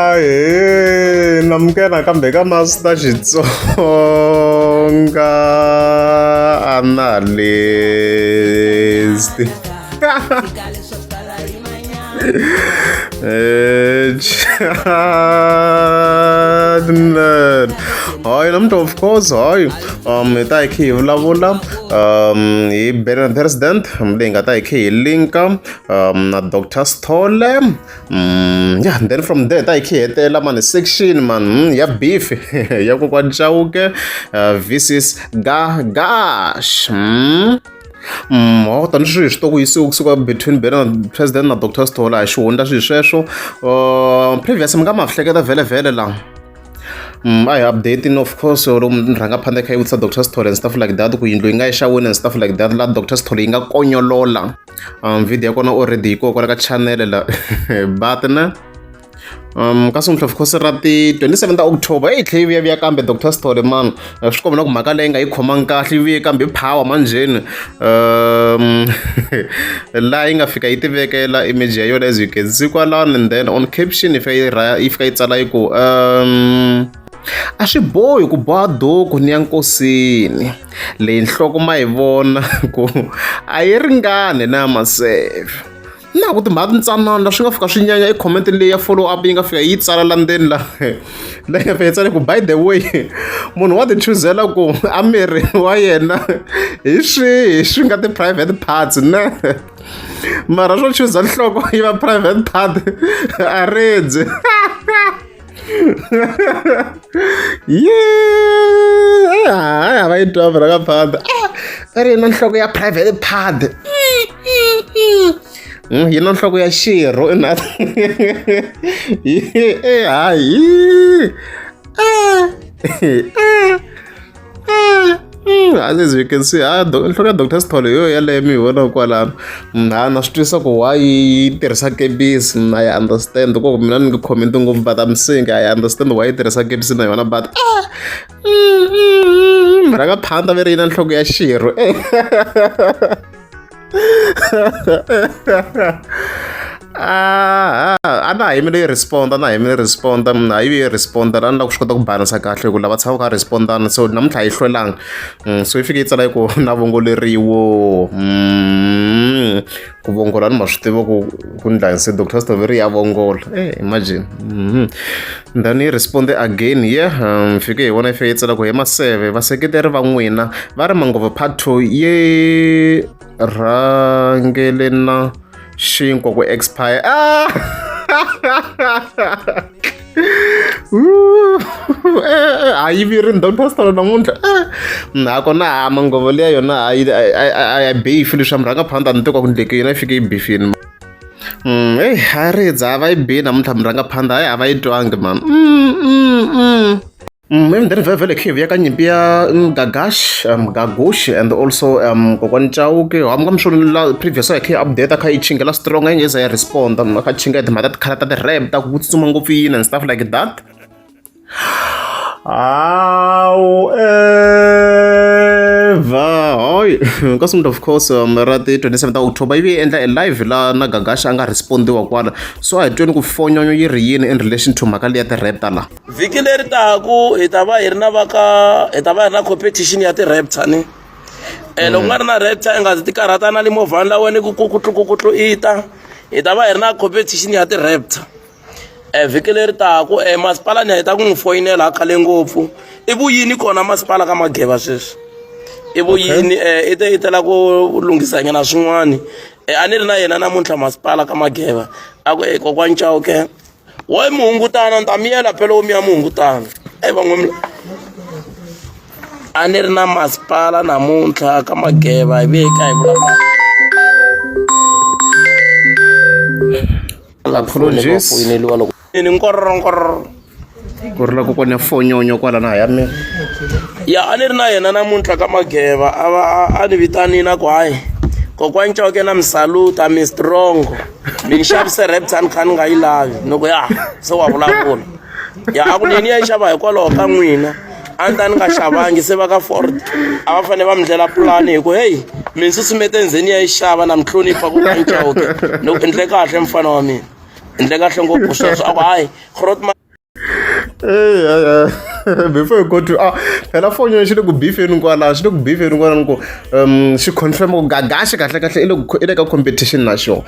Ahee namukela kambe ka Master Xitsonga analyst channel hayi namuntlha of course hayi hi ta hi khe hi vulavula hi Bernard President leyi nga ta hi khe hi linka na Dr Sithole yeah then from there ta hi khe hi hetela mani section man ya beef ya kokwani Chauke versus Gagash Ho tani swi swi to ku yisiwa kusuka between Bernard President na Dr Sithole a hi xihundla swilo sweswo previous mi nga ma hleketa vhele vhele la a hi update of course loko murhangaphandle kha yi vutisa Dr Sithole and stuff like that ku yindlu yi nga yi xawini and stuff like that la Dr Sithole yi nga konyolola video ya kona already yi kona kwala ka channel la but na kasi mhla of course ra ti 27 ta October yi tlhe yi vuya vuya kambe Dr Sithole man swi komba na ku mhaka leyi nga yi khomangi kahle yi vuye kambe power manjheni laha yi nga fika yi tivekela image ya yona as you can see kwalano and then on caption yi fika yi yi fika yi tsala yi ku a swi bohi ku boha duku ni ya nkosini leyi nhloko ma yi vona ku a yi ringani na maseve na ku timhaka tintsanana swi nga fika swi nyanya i comment leyi ya follow up yi nga fika yi tsala la ndzeni la leyi nga fika yi tsala ku by the way munhu wa ti chuzela ku a miri wa yena hi swihi swi nga ti-private parts ne mara swo chuza nhloko yi va private part a rindzi yeah va yi twa vhela ka phad va ri na nhloko ya private pad yi na nhloko ya xirho ina hayi As you can see ha nhloko ya Dr Sithole yo yaleyo mi yi vona kwalano ha na swi twisisa ku why yi tirhisa kepisi I understand ku mina ni nge comment ngopfu but I'm saying I understand why yi tirhisa kepisi na yona but rhanga phanda ve ri yi na nhloko ya xirho a na ha yimele yi respond a na ha yimele respond a yi yi respond a ni lava ku swi kota ku balansa kahle hi ku lava tshamaka va respondana so namuntlha a yi hlwelanga so yi fike yi tsala yi ku na vongoleriwo ku vongola ni ma swi tiva ku ku ndlani se Doctor Strawberry ya vongola imagine then yi responde again yeah fike hi vona yi fike yi tsala ku he maseve vaseketeri va n'wina va ri mangova part 2 yi rhangele na xinkwa ku expire ah! A yi vi ri ndhawu pastor namuntlha nakona ha manghovo liya yona a yi a ya beef leswi murhangaphandha ni twa ku ndleke yona yi fike yi beefini heyi a ri dza va yi bi namuntlha murhangaphandha hayi a va yi twangi mani And then vhele khe vuya ka nyimpi ya Gagash Gagush and also kokwani Chauke hambi ka miswona la previous a hi khe hi update kha yi chingela strong a yi nge za yi respond kha chinga timhaka ta tikhala ta ti-rap ta ku tsutsuma ngopfu yini and stuff like that however hayi kasi of course ra ti 27 ta October yi vuye endla e live la na Gagash a nga respondiwa kwala so a hi tweni ku fonyonyo yi ri yini in relation to mhaka leya ti-rap ta la Vhiki leri taku hi ta va hi ri na va ka hi ta va hi ri na competition ya ti-raptor ni loko ku nga ri na raptor i nga zi ti karhata na le movhani la wena ku kukutlu kukutlu i ta hi ta va hi ri na competition ya ti-raptor vhiki leri taku masipala ni heta ku n'wi foyinela a khale ngopfu i vuyini kona masipala ka Mageva sweswi i vuyini i te i tela ku lunghisa nyana swin'wani a ni ri na yena namuntlha masipala ka Mageva a ku e kokwani Chauke wo mi hungutana ni ta miyela phela wo mi ya mi hungutana e van'we a ni ri na masipala namuntlha ka mageva hi vuye ka hi vulavula Apologies. foyineliwa loko ni nkororo nkororo ku ri loko kona fonyonyo kwala na ya mina ya a ni ri na yena namuntlha ka mageva a va a ni vitanini a ku hayi kokwani Chauke na mi saluta mi strong mi ni xavise raptor ni kha ni nga yi lavi ni ku ya se wa vulavula ya a ku ni ni ya yi xava hikwalaho ka n'wina A ni ta ni nga xavangi se va ka Ford a va fanele va mi ndlela pulani hi ku heyi mi ni susumete ndzeni ya yi xava na mi hlonipha ku ka Chauke ni ku endle kahle mfana wa mina endle kahle ngopfu sweswo a ku hayi Grootman. Hey, before you go to ah phela foni xi le ku bifeni kwala xi le ku bifeni kwala ku xi confirm ku gagaxi kahle kahle i le ku i le ka competition na xona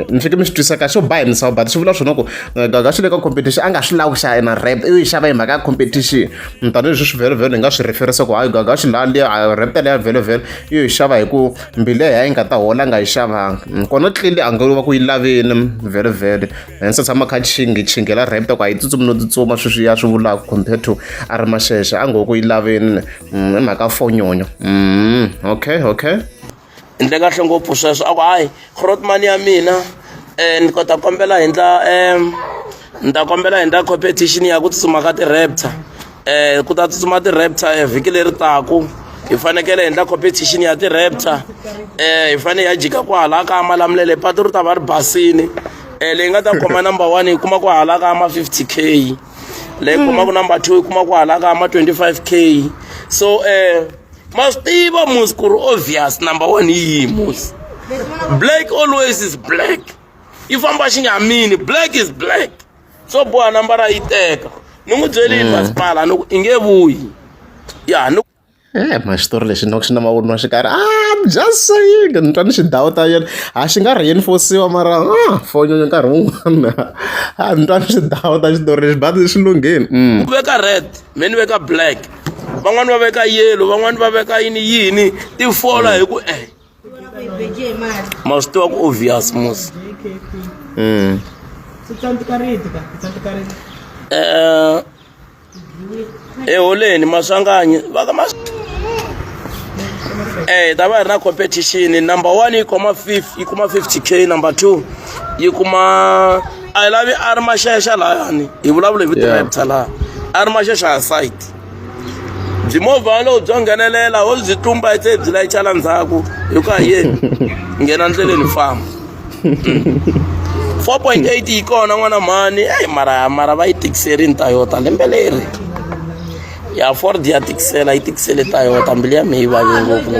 ni fike mi swi twisa kahle xo ba hi misava but swi vula swona ku gagaxi le ka competition a nga swi lavi ku xava na rap i yi xava hi mhaka ya competition tanihileswi swi vhele hi nga swi referisa ku hayi gagaxi laha liya rap liya vhele vhele i yi xava hi ku mbilu ya yi nga ta hola a nga yi xavanga kona clearly a nga va ku yi lavini vhele vhele hence a tshama kha chingi chingela rap ta ku a yi tsutsumi no tsutsuma sweswi ya swi vulaka compared to a ri maxexe a ngo ku yi lavini i mhaka fonyonyo okay okay Endle kahle ngopfu sweswo a ku hayi grootman ya mina um ni kota kombela hi ndla um ni ta kombela hi ndla competition ya ku tsutsuma ka ti-raptor um ku ta tsutsuma ti-raptor um vhiki leri taku hi fanekele hi ndla competition ya ti-raptor um hi fanele hi ya jika kwahala ka malamulele patu ri ta va ri basini um leyi nga ta khoma number one yi kuma kwahala ka ma 50 k leyi kumaka number two yi kuma kwahala ka ma 25 k so um ma swi tiva musi ku ri obvious number one yi yihi musi black always is black yi famba xinyamini black is black swo boha nambara yi teka ni n'wi byelini masipala ni ku i nge vuyi ya ni Eh, ma xitori lexi nok xi na mavunwa xikarhi ah, I'm just saying ni twa ni xi dawuta yena a xi nga reinforciwa mara ah, fonyonyo nkarhi wun'wana a ni twa ni xi dawuta xitori lexi but swi lungheni. Ku veka red me ni veka black van'wani va veka yellow van'wani va veka yini yini ti fola hi ku e ma swi tiva ku obvious mos eh eholeni maswanganyi va ka mas eh ta va hi ri na competition number one yi khoma yi kuma 50 k number two yi kuma a yi lavi a ri maxexa layani hi vulavula hi vito raptor laha a ri maxexa aside byi movha lowu byo nghenelela ho byi tlumba hi tse byi layicha la ndzhaku hi ku hayeni nghena ndleleni famba 4.8 yi kona n'wana mhani eyi mara mara va yi tikiserini Toyota lembe leri ya Ford ya tikisela yi tikisele Toyota mbilu ya mehe yi vave ngopfu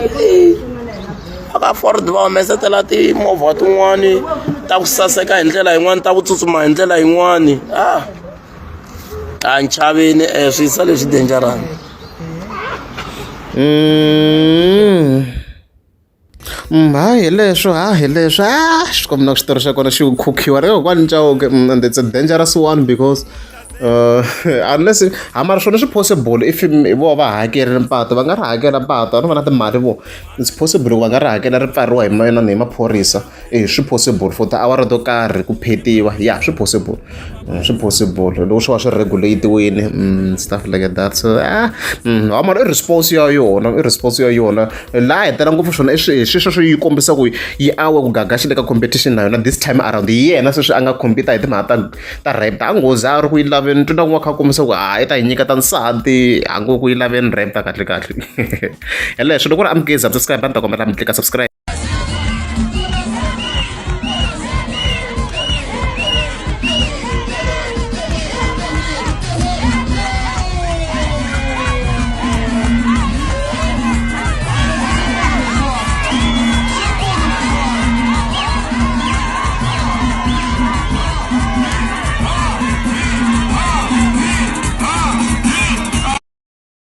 va ka Ford va humesetela timovha tin'wani ta ku saseka hi ndlela yin'wani ta ku tsutsuma hi ndlela yin'wani a a nchaveni um swisa leswi dangerous. Ha hi leswo ha hi leswo a xikwembu na xitori xa kona xi khukhiwa ri kokwani Chauke and it's a dangerous one because unless ha mara swona swi possible if vo va hakerile patu va nga ri hakela patu a no va na timali vo it's possible ku va nga ri hakela ri pfariwa hi inani hi maphorisa e swi possible for tiawara to karhi ku phetiwa ya swi possible swi possible loko swo va swi regulate-wini stuff like that so ah ha mara i response ya yona i response ya yona laha hetela ngopfu swona i swi sweswo yi kombisa ku yi awe ku gaga xi le ka competition na yona this time around hi yena sweswi a nga compete hi timhaka ta ta rap a ngo za a ri ku yi laveni twi na kun'wana kha kombisa ku ha i ta yi nyiketa nsati a ngo ku yi laveni rap ta kahle kahle hi leswo loko ri amukeza subscribe a ni ta kombela mi tlika subscribe.